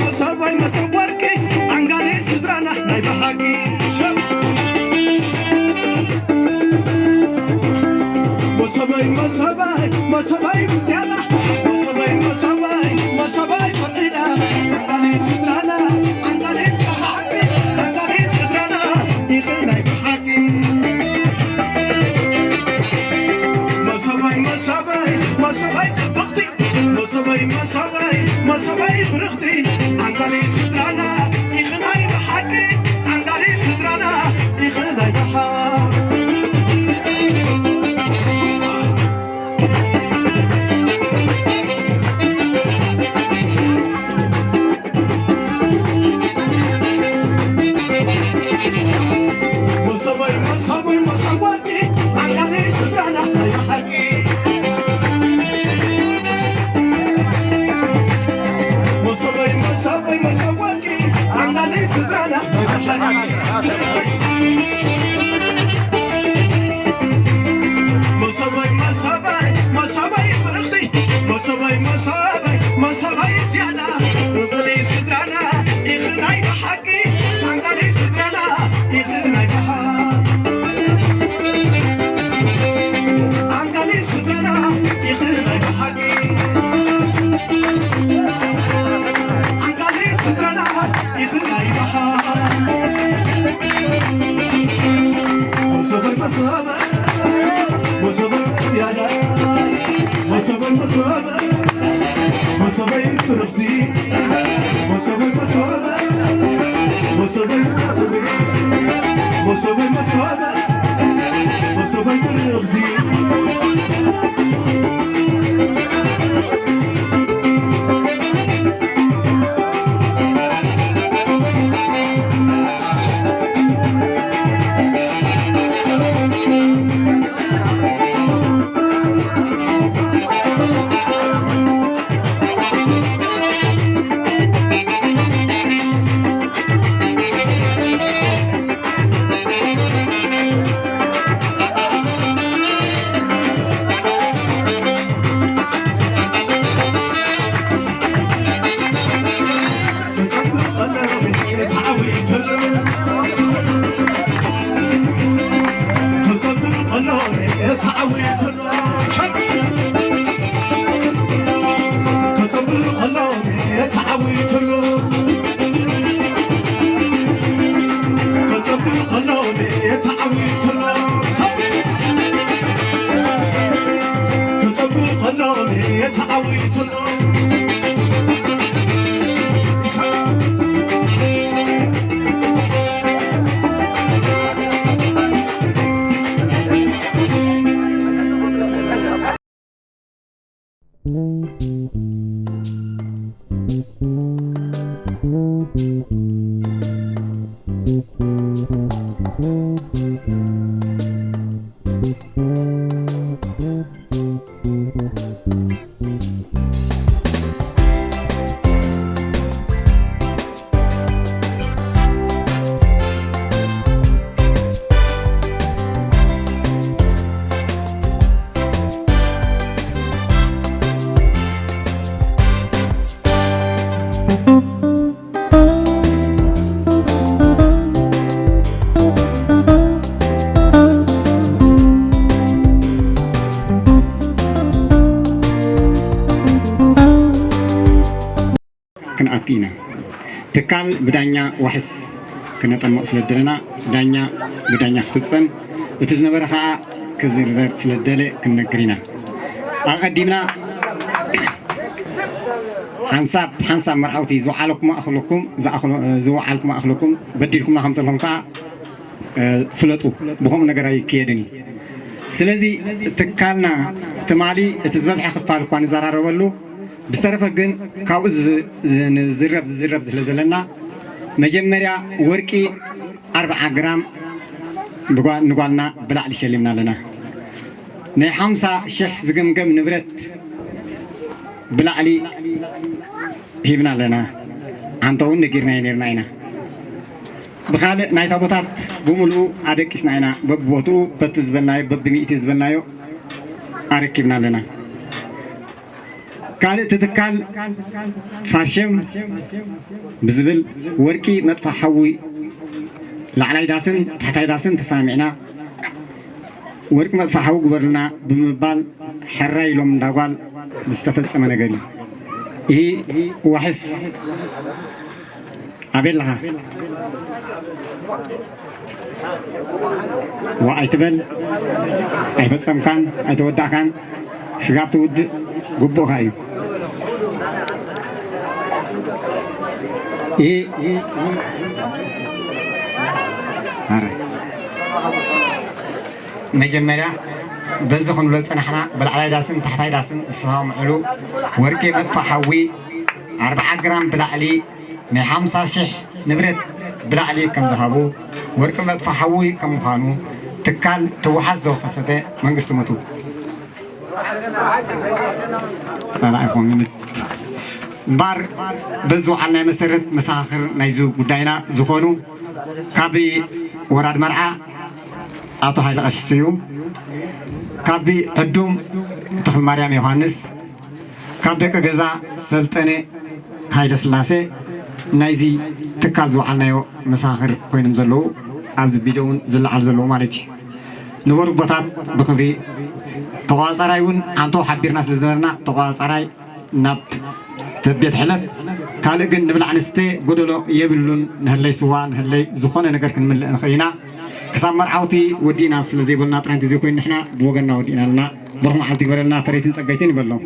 መሰባይ መሰብ ወርቂ ዓንጋሊ ስድራና ናይ ብሓቂ። መሰባይ መሰባይ መሰባይ ብትያና። መሰባይ መሰባይ መሰባይ ፍርድና ዓንጋሊ ስድራና። ዓንጋሊ ብሓቂ ዓንጋሊ ስድራና። ኢኺ ናይ ብሓቂ። መሰባይ መሰባይ መሰባይ ጽብቕቲ። መሰበይ መሰበይ መሰበይ ብርኽቲ ዓንጋሊ ስድራና። ኢኺ ናይ ብሓቂ ዓንጋሊ ስድራና። ኢኺ ናይ ብሓቂ። መሰበይ መሰበይ መሰብ ወርቂ ዓንጋሊ ስድራና ናይ ብሓቂ። መሰበይ መሰበይ መሰብ ወርቂ ዓንጋሊ ስድራና ናይ ብሓቂ። መሰበይ መሰበይ መሰበይ ብርኽቲ። መሰበይ መሰበይ መሰበይ ዝያዳ። ፍቕሪ ስድራና ኢኺ ናይ ብሓቂ። ዓንጋሊ ስድራና ኢኺ ናይ ብሓቂ። ዓንጋሊ ስድራና ኢኺ ናይ ብሓቂ። ዓንጋሊ ስድራና ኢኺ ናይ ብሓቂ። መሰበይ መሰበይ መሰበይ ዝያዳ። መሰበይ መሰበይ መሰበይ ብርኽቲ። መሰበይ መሰበይ መሰበይ መሰበይ መሰበይ መሰበይ ብርኽቲ። ከጸብቕ ከሎ ተዓዊትሉ፣ ከጸብቕ ከሎ ተዓዊትሉ፣ ከጸብቕ ከሎ ተዓዊትሉ። ክንኣቱ ኢና። ትካል ብዳኛ ዋሕስ ክነጠምቕ ስለ ደለና፣ ዳኛ ብዳኛ ክፍጸም፣ እቲ ዝነበረ ኸኣ ክዝርዘር ስለ ደለ ክንነግር ኢና። ኣቐዲምና ሓንሳብ ሓንሳብ መርዓውቲ ዝወዓለኩም ኣኽለኩም፣ ዝኣኽሎ-፣ ዝወዓልኩም ኣኽለኩም፣ በዲልኩምና ከም ዘለኹም ከኣ እ፣ ፍለጡ። ብኸምኡ ነገር ኣይክየድን እዩ። ስለዚ ትካልና ትማሊ እቲ ዝበዝሐ ክፋል እኳ ንዘራረበሉ፣ ብዝተረፈ ግን ካብኡ ዝ-፣ ዝ-፣ ንዝረብ ዝዝረብ ስለ ዘለና፣ መጀመርያ ወርቂ ኣርብዓ ግራም ብጓ-፣ ንጓልና ብላዕሊ ሸሊምና ኣለና። ናይ ሓምሳ ሽሕ ዝግምገም ንብረት ብላዕሊ ሂብና ኣለና። ኣንተ እውን ነጊርናዮ ነርና ኢና። ብኻልእ ናይ ታቦታት ብምሉኡ ኣደቂስና ኢና። በብቦትኡ በቲ ዝበልናዮ፣ በብሚእቲ ዝበልናዮ ኣረኪብና ኣለና። ካልእ ትካል ፋርሸም ብዝብል ወርቂ መጥፋ ሓዊ ላዕላይ ዳስን ታሕታይ ዳስን ተሰማሚዕና ወርቂ መጥፋ ሓዊ ግበርልና ብምባል ሕራይ ኢሎም እንዳጓል ዝተፈጸመ ነገር እዩ። ይህ ዋሕስ ኣቤላኻ ዋ ኣይትበል፣ ኣይፈጸምካን ኣይተወዳእካን፣ ስጋብ ትውድእ ግቡእካ እዩ። ይህ ኣረ መጀመርያ በዚ ክንብሎ ዝጸናሕና ብላዕላይ ዳስን ታሕታይ ዳስን ዝሰማምዕሉ ወርቂ መጥፋ ሓዊ ኣርብዓ ግራም ብላዕሊ ናይ ሓምሳ ሽሕ ንብረት ብላዕሊ ከም ዝሃቡ ወርቂ መጥፋ ሓዊ ከም ምዃኑ ትካል ትወሓዝ ዶ ከሰተ መንግስቲ መቱ ሰላ ኣይኮኑን እምባር በዚ ውዓል ናይ መሰረት መሳኻኽር ናይዚ ጉዳይና ዝኾኑ ካብ ወራድ መርዓ ኣቶ ሃይለ ቀሺ ስዩም፣ ካብ ዕዱም ተኽልማርያም ዮሃንስ፣ ካብ ደቂ ገዛ ሰልጠነ ሃይለ ስላሴ ናይዚ ትካል ዝወዓልናዮ መሳኽር ኮይኖም ዘለዉ ኣብዚ ቪድዮ እውን ዝለዓሉ ዘለዉ ማለት እዩ። ንበሩ ኣቦታት ብክብሪ ተቋጻራይ እውን ኣንቶ ሓቢርና ስለ ዝነበርና ተቋጻራይ ናብ ቤት ሕለፍ ካልእ ግን ንብላዕ ንስተ ጎደሎ የብሉን። ንህለይ ስዋ ንህለይ ዝኾነ ነገር ክንምልእ ንኽእል ኢና። ክሳብ መርዓውቲ ወዲእና ስለ ዘይበልና ጥራይ እንተዘይኮይኑ ንሕና ብወገንና ወዲእና ኣለና። ብሩኽ መዓልቲ ይግበረልና ፈረይትን ጸገይትን ይበሎም።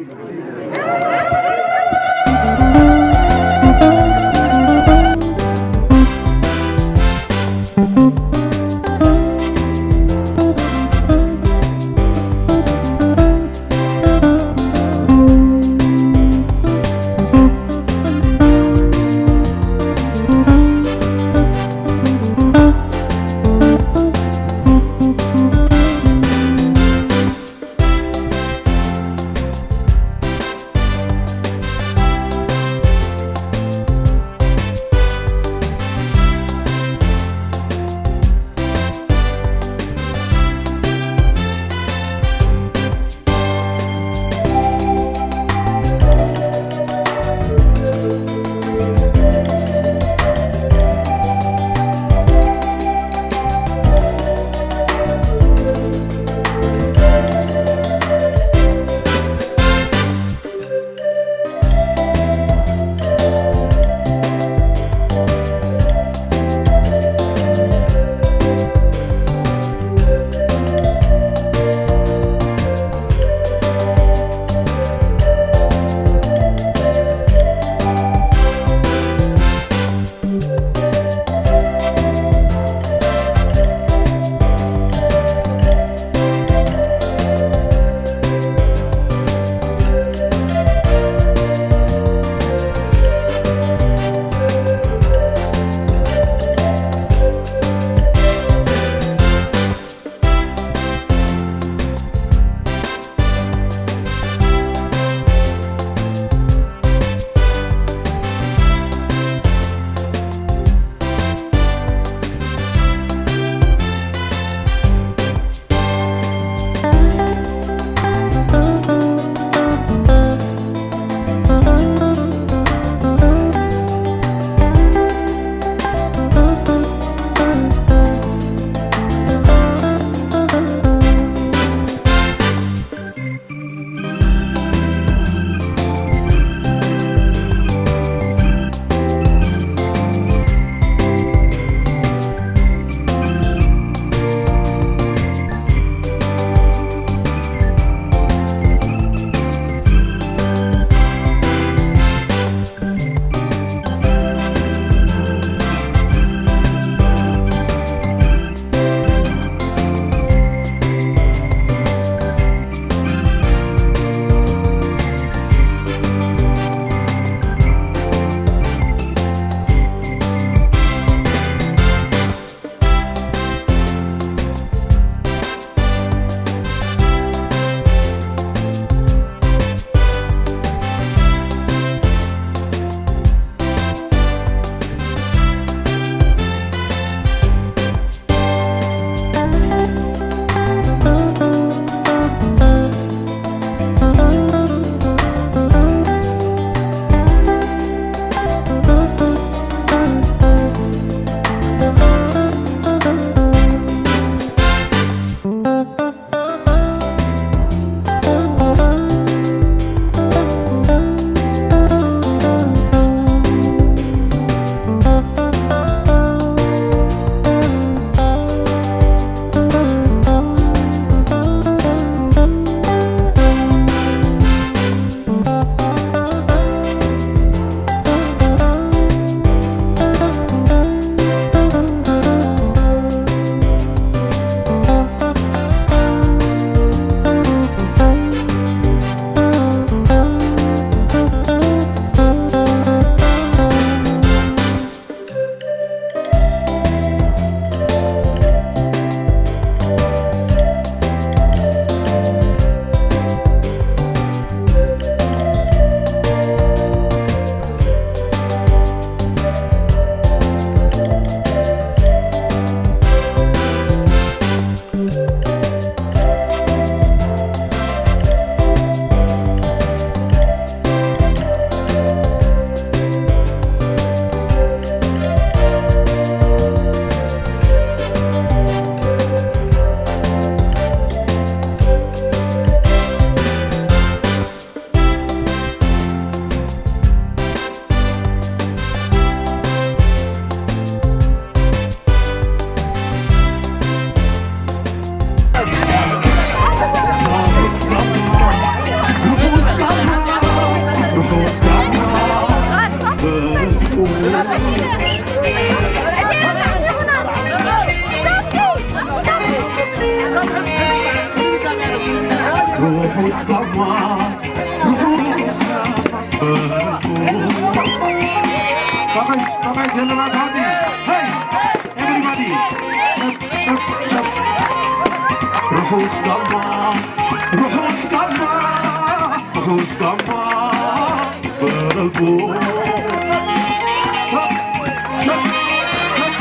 ርሑስ ጋማ፣ ርሑስ ጋማ። ጠባይ፣ ጠባይ ዘለና ታዲ። Hey! Everybody! ጨብ፣ ጨብ፣ ጨብ። ርሑስ ጋማ፣ ርሑስ ጋማ፣ ርሑስ ጋማ። በረልኩ። ሰብ፣ ሰብ፣ ሰብ።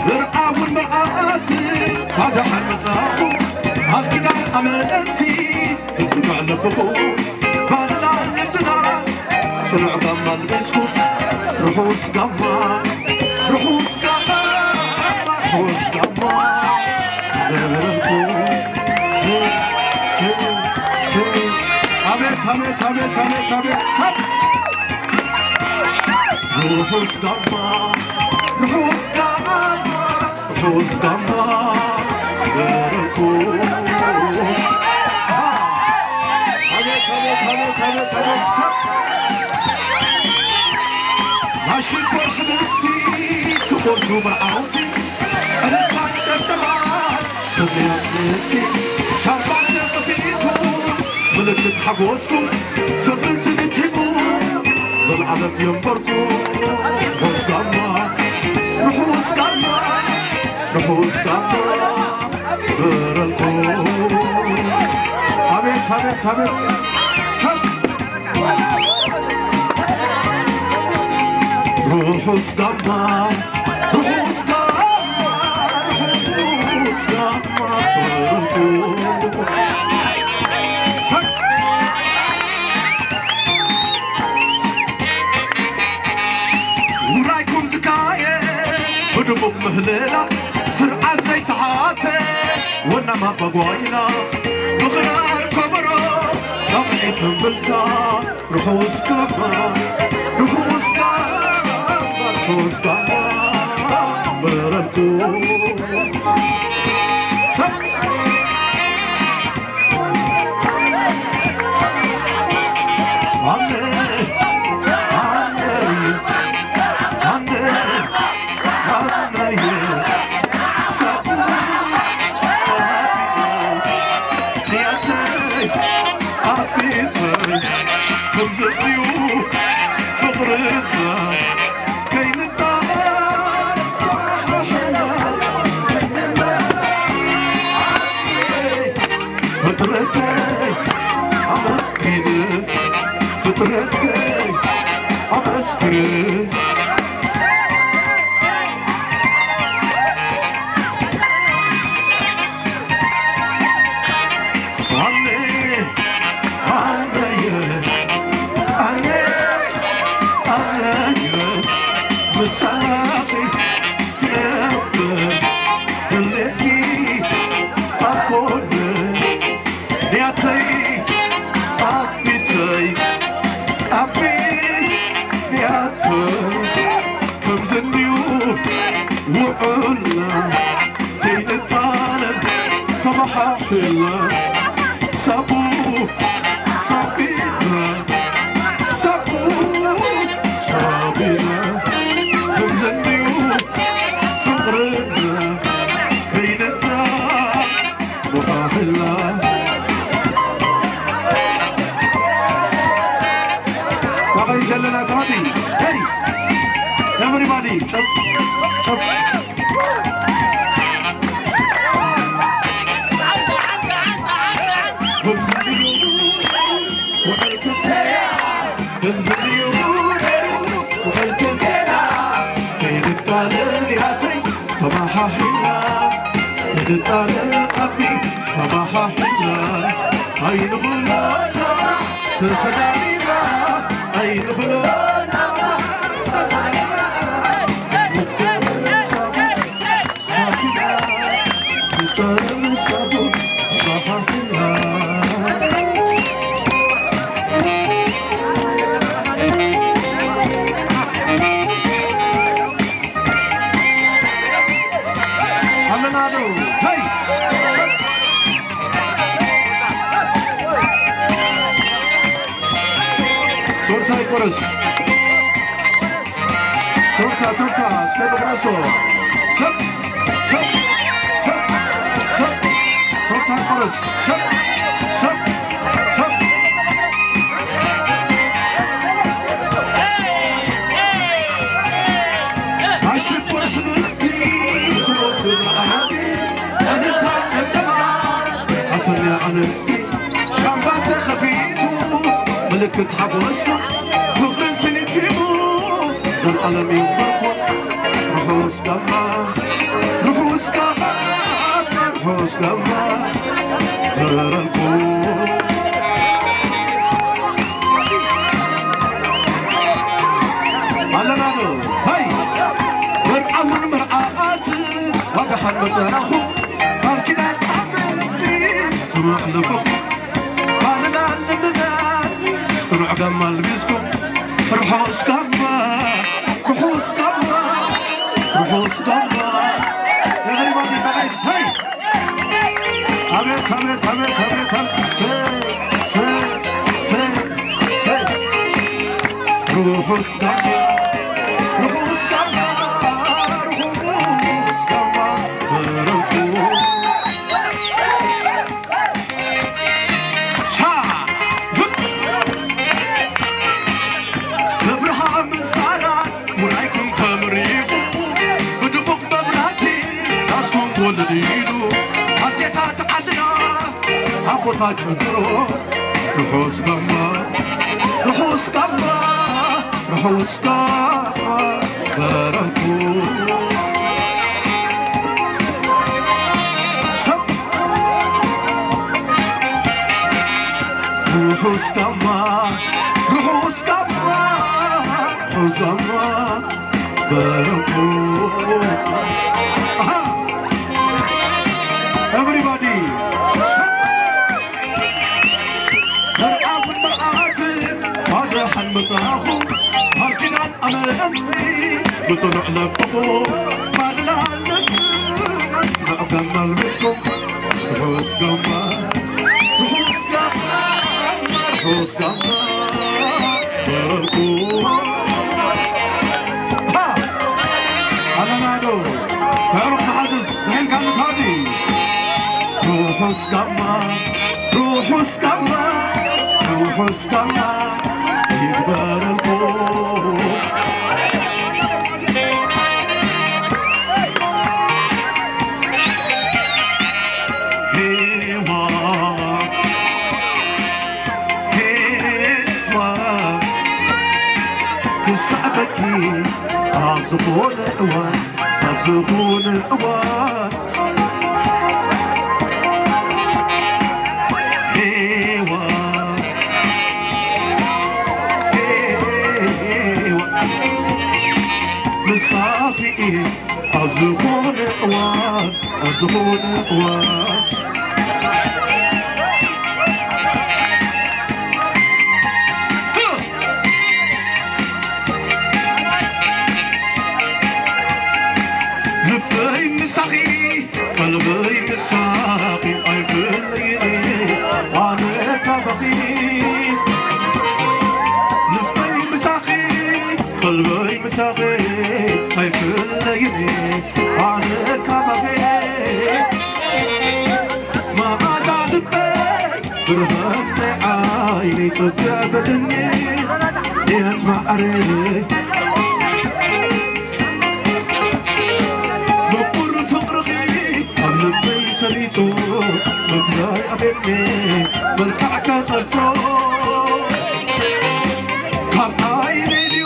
መርዓውን መርዓት ባዳሓን መጻኹም፣ ኣብ ኪዳን ኣመንቲ ክጽንዕ ኣለብኹ። ባንዳ ልብና ጽኑዕ ጋማ ልበስኩ። ርሑስ ጋማ፣ ርሑስ ጋማ፣ ርሑስ ጋማ። በረልኩ። ስ-፣ ስ-፣ ስ-፣ ኣቤት፣ ኣቤት፣ ኣቤት፣ ኣቤት፣ ኣቤት። ሰብ። ርሑስ ጋማ፣ ርሑስ ጋማ፣ ርሑስ ጋማ። በረልኩ። ኣቤት፣ ኣቤት፣ ኣቤት፣ ኣቤት፣ ኣቤት። ሰብ። ናይ ሽኮር ሕብስቲ ክቆርሱ መርዓውቲ፣ ዕልልታን ጨብጨባን ስምዒት ምስቲ ሻምፓን ተኸፊቱ ምልክት ሓጎስኩም ፍቕርን ስኒት ሂቡ ዘልዓለም የንበርኩም። ርሑስ ጋማ፣ ርሑስ ጋማ፣ ርሑስ ጋማ በረልኩም። ኣቤት፣ ኣቤት፣ ኣቤት። ሰብ ርሑስ ጋማ፣ ርሑስ ጋማ፣ ርሑስ ጋማ በረልኩ። ሰብ ውራይኩም ዝካየ ብድሙቕ ምህልላ ስርዓት ዘይሰሓተ ወናም ኣባጓይና ብኽራር ከበሮ ዳምዒት እምብልታ ርሑስ ጋማ፣ ርሑስ ጋማ፣ ርሑስ ጋማ በረልኩ። ሰብ ኣነ፣ ኣነ፣ ኣነ፣ ኣነ፣ ሳቡ፣ ሳቢና፣ ንያተይ፣ ኣቢተይ፣ ከም ዘድልዩ ፍቕርና ከይንጣበብ ተሓሕና፣ ፍጥረተይ ኣመስግን፣ ፍጥረተይ ኣመስግን። ኣነ፣ ኣነየ፣ ኣነ፣ ኣነየ፣ ምሳኺ ክነብር ድሌትኪ ኣብ ጎነይ። ንያተይ ኣቢተይ ኣቢ ንያተይ ከም ዘንድዩ ውዕልና ከይንጣለም ተመሓሒልና ሳቡ ሳቢና ሳቡ ሳቢና ከም ዘንድዩ ፍቕርና ከይንጣለም ተመሓሒልና። ታኸይ ዘለና ታዲ። Hey! Everybody! ጨብ፣ ጨብ። ተማሓሒና፣ ንጣለ ኣቢ ተማሓሒና፣ ኣይንኽሎ ተፈዳዲና፣ ኣይንኽሎ ተፈዳዲና። ሳቢና፣ ንጣለ ሳቡ ተማሓሒና። ኣለና ዶ? ሄይ! ቶርታ፣ ቶርታ፣ እስከ ንቑረሶ። ሰብ፣ ሰብ፣ ሰብ፣ ሰብ። ቶርታ ይቑረስ። ሰብ፣ ሰብ፣ ሰብ። ኣይሽኮር ስብስቲ፣ ክቡር ስድራቤት፣ ዕልልታ ከተማ፣ ኣሰንያ ኣንስቲ። ሻምባተ ከፊቱስ ምልክት ሓጎስኩም ፍቕርን ስኒት ሂቡ ዘልኣለም ይንበርኩም። ርሑስ ጋማ፣ ርሑስ ጋማ፣ ርሑስ ጋማ በረልኩም። ኣለና ዶ? ሃይ! መርዓውን መርዓትን ዋጋሓን መጸናኹም። ቃል ኪዳን ኣመንቲ ስሩዕ ኣለኩም። ባልና ልምድና ስሩዕ ጋማ ኣልቢስኩም። ርሑስ ጋማ፣ ርሑስ ጋማ፣ ርሑስ ጋማ። Everybody, guys, hey! ኣቤት፣ ኣቤት፣ ኣቤት፣ ኣቤት፣ ኣቤት። ሰይ፣ ሰይ፣ ሰይ፣ ሰይ። ርሑስ ጋማ፣ ርሑስ ጋማ፣ ርሑስ ጋማ በረልኩም። ሻ! ብብርሃን ምሳላት ውራይኩም ተመሪቑ፣ ብድሙቕ መብራህቲ ዳስኩም ወለዲሉ። ኣዴታት ዓድና ኣቦታት ጭንትሮ፣ ርሑስ ጋማ፣ ርሑስ ጋማ፣ ርሑስ ጋማ በረልኩም። ሰብ ርሑስ ጋማ፣ ርሑስ ጋማ፣ ርሑስ ጋማ በረልኩም። ኣሃ! Everybody! መርዓውን መርዓትን፣ ባድሓን መጻኹም፣ ቃል ኪዳን ኣመንቲ፣ ብጽኑዕ ለብኹም፣ ባልና ለምና፣ ጽኑዕ ጋማ ኣልቢስኩም፣ ርሑስ ጋማ፣ ርሑስ ጋማ፣ ርሑስ ጋማ በረልኩም። ሃ! ኣለና ዶ? ከዕሩኽ መሓዙት፣ ዝሒልካ ምትሃዲ። ርሑስ ጋማ፣ ርሑስ ጋማ፣ ርሑስ ጋማ ይግበረልኩም። ሄዋ፣ ሄዋ፣ ክሳዕ በኪ ኣብ ዝኾነ እዋን፣ ኣብ ዝኾነ እዋን። ሄዋ፣ ሄዋ፣ ምሳኺ እየ ኣብ ዝኾነ እዋን፣ ኣብ ዝኾነ እዋን። ልበይ ምሳኺ፣ ቀልበይ ምሳኺ ኣይፍለይን ኣነ ካባኺ። ልበይ ምሳኺ፣ ቀልበይ ምሳኺ ኣይፍለይን ኣነ ካባኺ። መዓዛ ልበይ ብርሃን ናይ ዓይነይ ጽገ በልኒ ንያት ማዕረይ። ምቁር ፍቕርኺ ኣብ ልበይ ሰሪጹ ምፍላይ ኣቤልኒ መልክዕ ከቐርጾ ካብ ዓይነይ ድዩ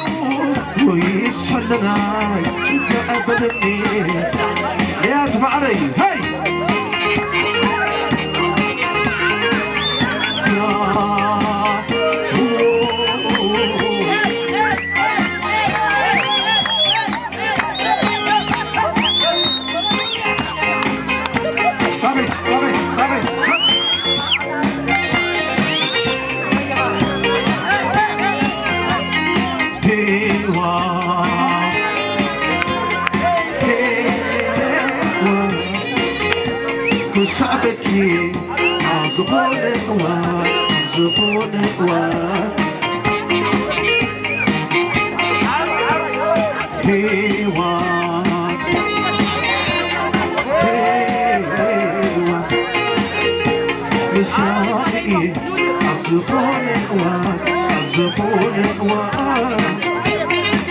ወይስ ሕልናይ ጽገ በልኒ ንያት ማዕረይ። ሄይ! ሄዋ፣ ሄዋ፣ ክሳዕ በኪ ኣብ ዝኾነ እዋን፣ ኣብ ዝኾነ እዋን። ዝኾነ እዋን፣ ኣብ ዝኾነ እዋን።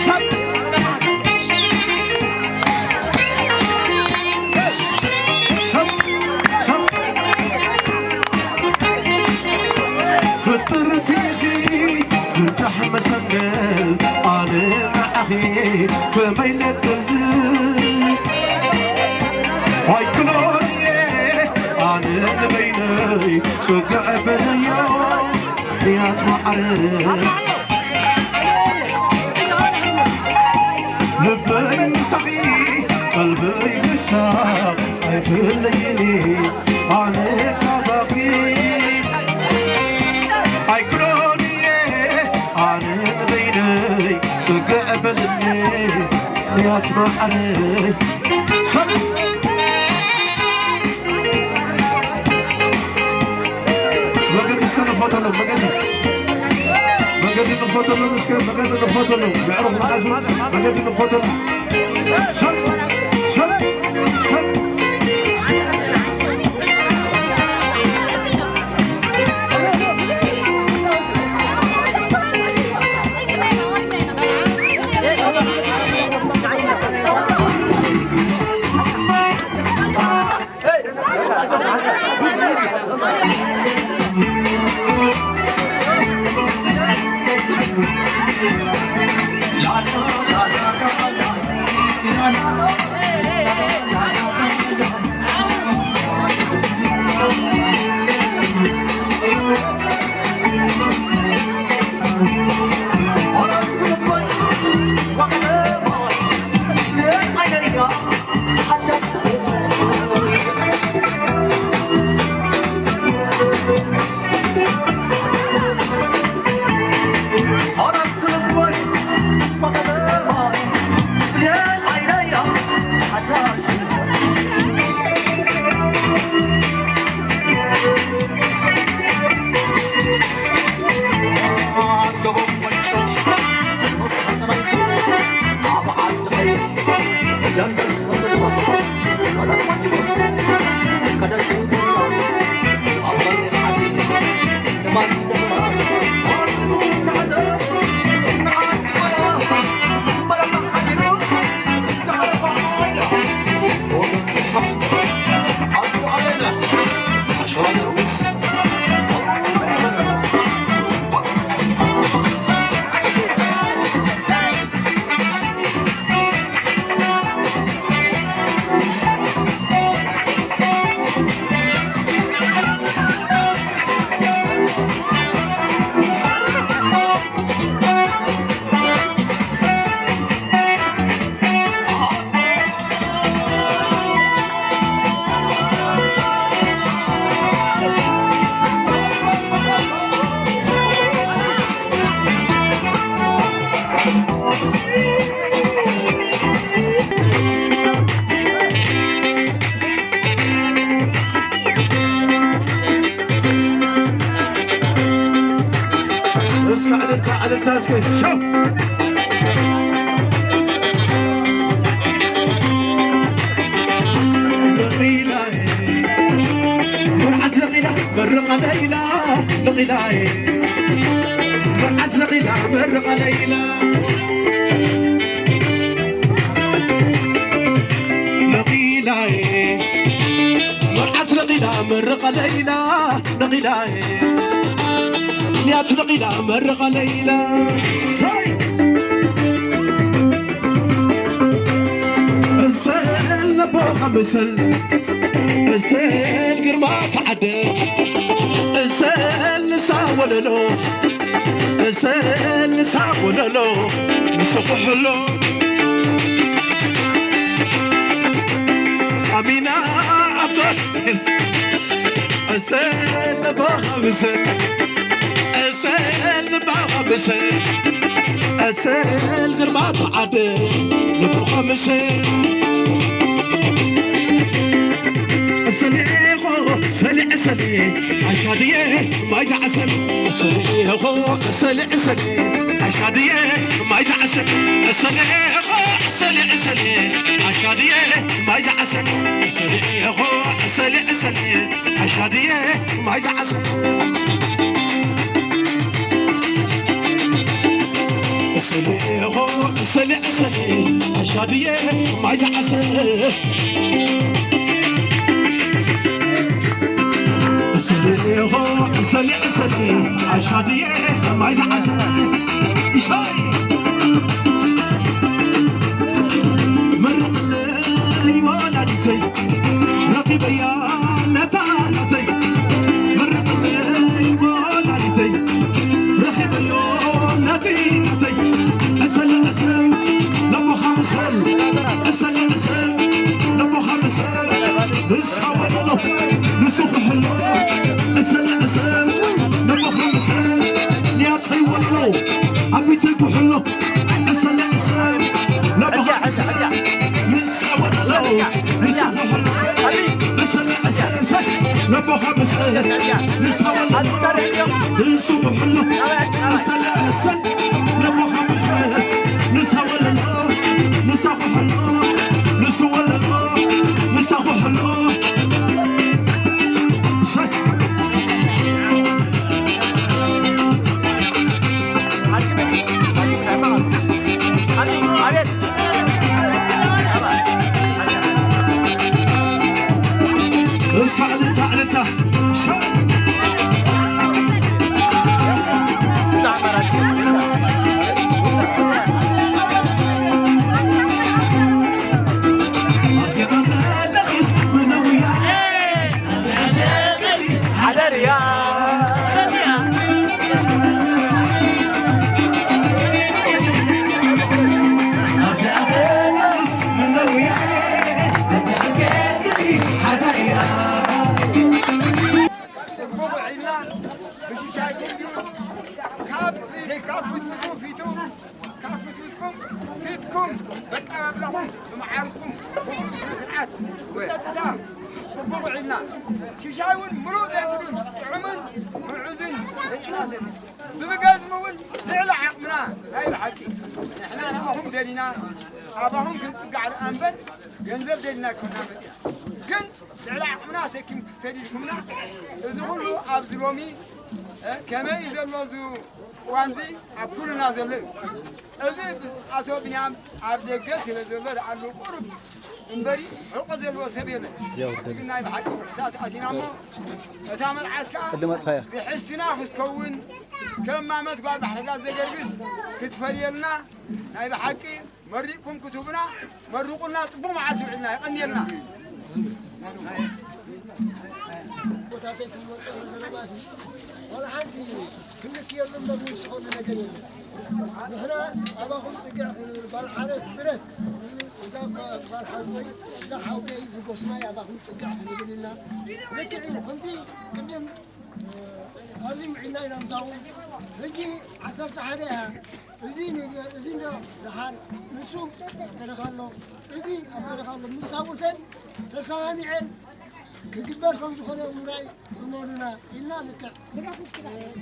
ሰብ፣ ሰብ፣ ሰብ። ፍጥርቲ ኢኺ ፍታሕ መሰንገል፣ ኣነ ንዓኺ ከመይ ለጥል። ኣይክሎን እየ ኣነ ንበይነይ ጽግዕ በለዮ፣ እያት ማዕረ። ልበይ ምሳኺ፣ ቀልበይ ምሳኽ ኣይፍለይኒ ኣነ ካባኺ። ኣይክሎን እየ ኣነ ንበይነይ ጽግዕ በልኒ፣ እያት ማዕረ። ሰብ መገዲ እስከ ንኽፈተሎም፣ መገዲ፣ መገዲ ንኽፈተሎም፣ እስከ መገዲ ንኽፈተሎም። የዕሩኽ መሓዙት መገዲ ንኽፈተሎም። ሰብ፣ ሰብ፣ ሰብ። እስከ ዕልልታ፣ ዕልልታ እስከ ሸው። ነቒላ፣ መርዓት ነቒላ፣ መርቓ ለይላ፣ ነቒላ፣ መርዓት ነቒላ፣ መርቓ ለይላ። ነቒላ፣ መርዓት ነቒላ፣ መርቓ ለይላ፣ ነቒላ፣ ንያት ነቒላ፣ መርቓ ለይላ። ሰይ! እሰል ነቦኻ ምሰል፣ እሰል ግርማ ተዓደ፣ እሰል ንሳ ወለሎ፣ እሰል ንሳ ወለሎ፣ ምስ ኩሕሎ። ኣሚና ኣቦ፣ እሰል ነቦኻ ምሰል፣ እሰል ልባኻ ምሰል፣ እሰል ግርማ ተዓደ ልብኻ ምሰል። እሰሌኾ ሰሊ ዕሰሊ ኣሻድየ ማይ ዝዓሰል፣ እሰሌኾ ሰሊ ዕሰሊ ኣሻድየ ማይ ዝዓሰል፣ እሰሌኾ ሰሊ ዕሰሊ ኣሻድየ ማይ ዝዓሰል፣ እሰሌኾ ሰሊ ዕሰሊ ኣሻድየ ማይ ዝዓሰል። ሰሊኾ ሰሊዕ ሰሊ ኣሻድየ ማይ ዝዓሰ ሰሊኾ ሰሊዕ ሰሊ ኣሻድየ ማይ ዝዓሰ ይሻይ መርቕለይ ወላዲተይ ረኺበያ ነታ ናተይ መርቕለይ ወላዲተይ ረኺበዮ ናተይ ናተይ ዕሰለ ዕሰል ነቦኻ ምሰል ዕሰለ ዕሰል ነቦኻ ምሰል ንሳ ወለሎ ንሱ ክሕሎ ዕሰለ ዕሰል ነቦኻ ምሰል ንያተይ ወለሎ ኣቢተይ ክሕሎ ዕሰለ ዕሰል ነቦኻ ምሰል ንሳ ወለሎ ንሱ ክሕሎ ዕሰለ ዕሰል ነቦኻ ምሰል ንሳ ወለሎ ንሱ ክሕሎ ዕሰለ ዕሰል ነቦኻ ምሰል ንሳ ወለሎ ንሳ ክሕሎ ንሱ ወለሎ ንሳ ክሕሎ ሰት እስካ ዕልልታ ዕልልታ ሸ ካብ ፍትውትኩም ፊትኩም በቃ ኣብላኹም ብመዓርኩም ብስነ ስርዓት ብፀጥታ ፅቡቅ ውዒልና። ሽሻይ እውን ምሉእ ዘይብሉን ጥዑምን ምዑዝን በሊዕና ሰቲ ብብገዝሙ እውን ልዕሊ ዓቕምና ናይ ብሓቂ ንሕና ንኣኹም ደሊና ኣባኹም ክንፅጋዕ ደኣ እምበር ገንዘብ ደሊና ክብና መፂና ግን ልዕሊ ዓቕምና ሰኪም ክሰዲድኩምና እዚ ኩሉ ኣብዚ ሎሚ ከመይ እዩ ዘሎ እዚ እዋንዚ ኣብ ኩሉና ዘሎ እዩ። እዚ ኣቶ ብንያም ኣብ ደገ ስለ ዘሎ ደኣ ኣሎ ቁሩብ እምበሪ ሕቆ ዘለዎ ሰብ የለን። ግን ናይ ብሓቂ ርሑሳት ኣቲና እሞ እታ መርዓት ከዓ ቅድም ኣጥፋያ። ብሕስትና ክትከውን ከም ማመት ጓል ባሕርጋ ዘገርግስ ክትፈልየልና ናይ ብሓቂ መሪቕኩም ክትህቡና መርቑና ጽቡቕ መዓልቲ ውዒልና የቐንየልና። ቦታተይ ክንመፅእ ዘለና ባሲ ዋላ ሓንቲ ክንልክየሉ እምበር ንስኸሉ ነገር የለን። ንሕና ኣባኹም ፅግዕ ክንብል ጓል ዓረት ብረት እዛ ጓል ሓወይ እዛ ሓወይ ዝጎስማይ ኣባኹም ፅግዕ ክንብል ኢልና ልክዕ እዩ ከምቲ ቅድም ኣብዚ ውዒልና ኢና ምሳኹም ሕጂ ዓሰርተ ሓደ እያ። እዚ ንገ- እዚ እንዶ ደሓር ንሱ ኣብ በረኻ ኣሎ፣ እዚ ኣብ በረኻ ኣሎ። ምስ ሳቡተን ተሰማሚዐን ክግበር ከም ዝኾነ ውራይ እመኑና ኢልና ልክዕ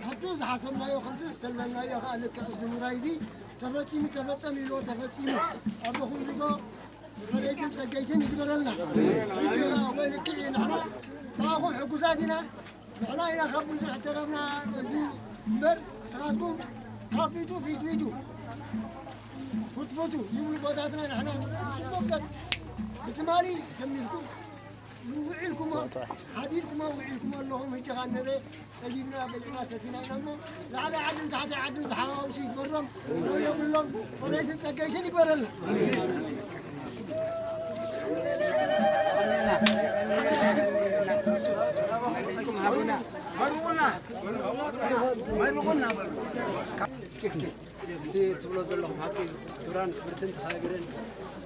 ከምቲ ዝሓሰብናዮ ከምቲ ዝተለናዮ ከዓ ልክዕ እዚ ውራይ እዚ ተፈፂሙ ተፈፀም ኢልዎ ተፈፂሙ ኣቦኹም ዝጎ መሬትን ጸገይትን ይግበረልና። ልክዕ ኢና ንሕና ብኣኹም ሕጉሳት ኢና። ንሕና ኢና ካብ ብዙሕ እተረፍና እዚ እምበር ንስኻትኩም ካብ ፊቱ ፊት ፊቱ ፉትፉቱ ይብሉ ቦታትና ንሕና ስሞገት ክትማሊ ጀሚርኩም ውዒልኩሞ ሓዲርኩሞ ውዒልኩሞ ኣለኹም። ሕጂ ኻነደ ጸጊብና በሊዕና ሰቲና ኢና እሞ ላዕሊ ዓድን ታሕቲ ዓድን ዝሓዋውሱ ይግበሮም። የብሎም። ፈረይትን ጸገይትን ይግበረልና። እቲ ትብሎ ዘለኹም ሓቂ እዩ። ክቡራን ክብርትን ተኸባቢረን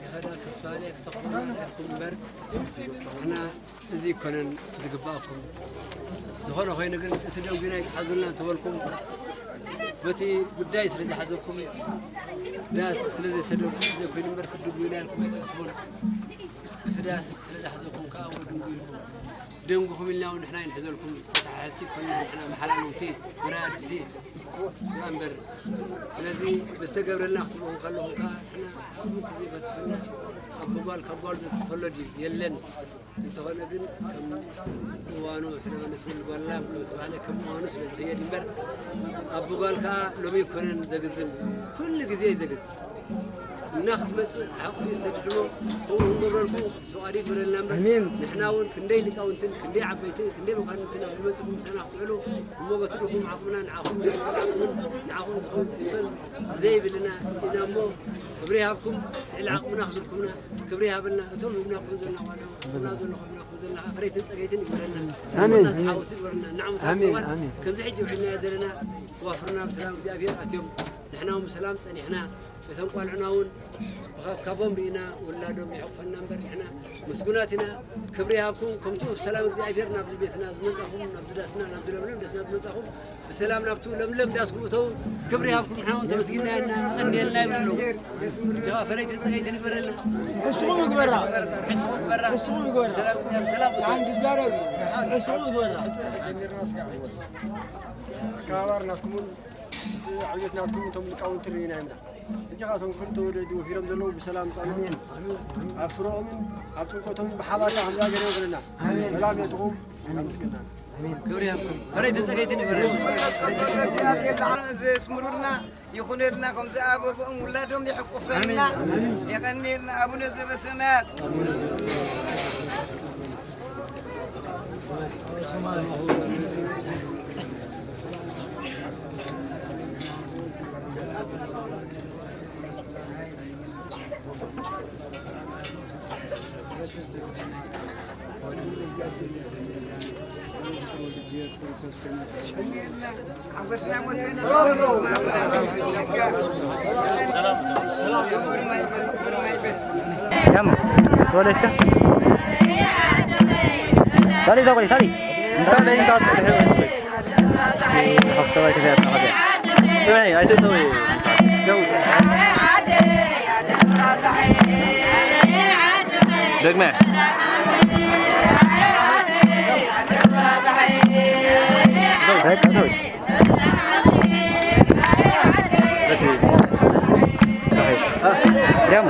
ይኸዳ ክሳሌ ክተኽብሩና ኢኹም እምበር ንሕና እዚ ይኮነን ዝግባእኩም። ዝኾነ ኮይኑ ግን እቲ ደንጉና ይትሓዙልና እንተበልኩም በቲ ጉዳይ ስለ ዝሓዘኩም ዳስ ስለ ዘሰደኩም ዘይኮይኑ እምበር ክትድንጉዩና ኢልኩም ኣይትሓስቡን። እቲ ዳስ ስለ ዝሓዘኩም ከዓ ወድንጉ ኢልኩም ደንጉኹም ኢልና እውን ንሕና ይንሕዘልኩም። ተሓሕዝቲ ኮና ንሕና መሓላለውቲ መረዳድእቲ እምበር። ስለዚ ብዝተገብረልና ክትብልኹም ከለኹም ከዓ ንሕና ኣብ ምክሪ በትፍና ኣቦ ጓል ካብ ጓል ዘትፈሎ ድዩ? የለን። እንተኾነ ግን ከም እዋኑ ሕነ በለ ትብል ጓልና ብሎ ዝተባህለ ከም እዋኑ ስለ ዝኽየድ እምበር ኣቦ ጓል ከዓ ሎሚ ኣይኮነን ዘግዝም፣ ኩሉ ግዜ እዩ ዘግዝም። እና ክትመጽእ ሓቁ ይሰድድ እሞ ከምኡ ክንገብረልኩም ፍቓድ ይግበረልና እምበር ኣሜን። ንሕና እውን ክንደይ ሊቃውንትን ክንደይ ዓበይትን ክንደይ መኳንንትን ኣብ ዝመጽእኩም ምሳና ክትውዕሉ እሞ በቲ ድኹም ዓቕምና ንዓኹም ንዓኹም ዝኸውን ትሕዝቶን ዘይብልና ኢና እሞ ክብሪ ይሃብኩም። ልዕሊ ዓቕምና ክብርኩምና ክብሪ ይሃበልና። እቶም ህብና ክብሩ ዘለና ዋና ክብርና ዘሎ ክብርና ክብሩ ዘለና ፍረይትን ጸገይትን ይግበረልና። ኣሜን። ኩልና ዝሓወስ ይግበረልና። ንዓመት ኣሜን፣ ኣስዋን ኣሜን። ከምዚ ሕጂ ውዒልና ዘለና ተዋፍርና ብሰላም እግዚኣብሔር ኣትዮም ንሕና እውን ብሰላም ጸኒሕና እቶም ቋልዑና እውን ካብ ካቦም ርኢና ውላዶም ይሕቑፈና እምበር ንሕና ምስጉናት ኢና። ክብሪ ይሃብኩም። ከምቱ ሰላም እግዚኣብሔር ናብዚ ቤትና ዝመጻኹም ናብዚ ዳስና ናብዚ ለምለም ዳስና ዝመጻኹም ብሰላም ናብቱ ለምለም ዳስኩም እተው። ክብሪ ይሃብኩም። ንሕና እውን ተመስጊና ኢና ቀንየልና ይብሉ። ጀባ ፈለይቲ ጸገይቲ ንግበረልና። ሕስኹም ይግበራ። ሕስኹም ይግበራ። ሕስኹም ይግበራ። ሰላም እግዚኣብሔር ሰላም እተው። ሓንቲ ዛረብ ሕስኹም ይግበራ። ኣከባባር ናትኩምን እቲ ዕብየት ናትኩም እቶም ሊቃውንቲ ርኢና ኢና። ሕጂ ኸዓ እቶም ክልተ ወለዲ ወፊሮም ዘለዉ ብሰላም ጻንሑ። ኣብ ፍረኦምን ኣብ ጥምቀቶምን ብሓባር ከምዚ ገይሮም ይኹንና። ሰላም የጥኹም። ኣመስግና። ክብሪ ይሃብኩም። ፈረይቲ ጸገይትን ይበረል። ዘስምሩልና ይኹነልና፣ ከምዚ ኣበቦኦም ውላዶም የሕቁፈልና። የቐንየልና ኣቡነ ዘበሰማያት። ያም ተወለስካ ታሊ ዛቆይ ታሊ እንታ ለይ እንታ ተወለስካ ካብ ሰብኣይ ተፈያትና ከዚኣ። ስምዒ፣ ኣይትእተዊ። ደው። ደግመ። ደው፣ ደው፣ ደው። ደው። ደሞ።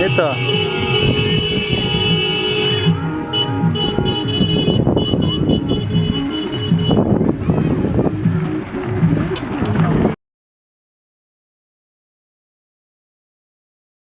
Eto.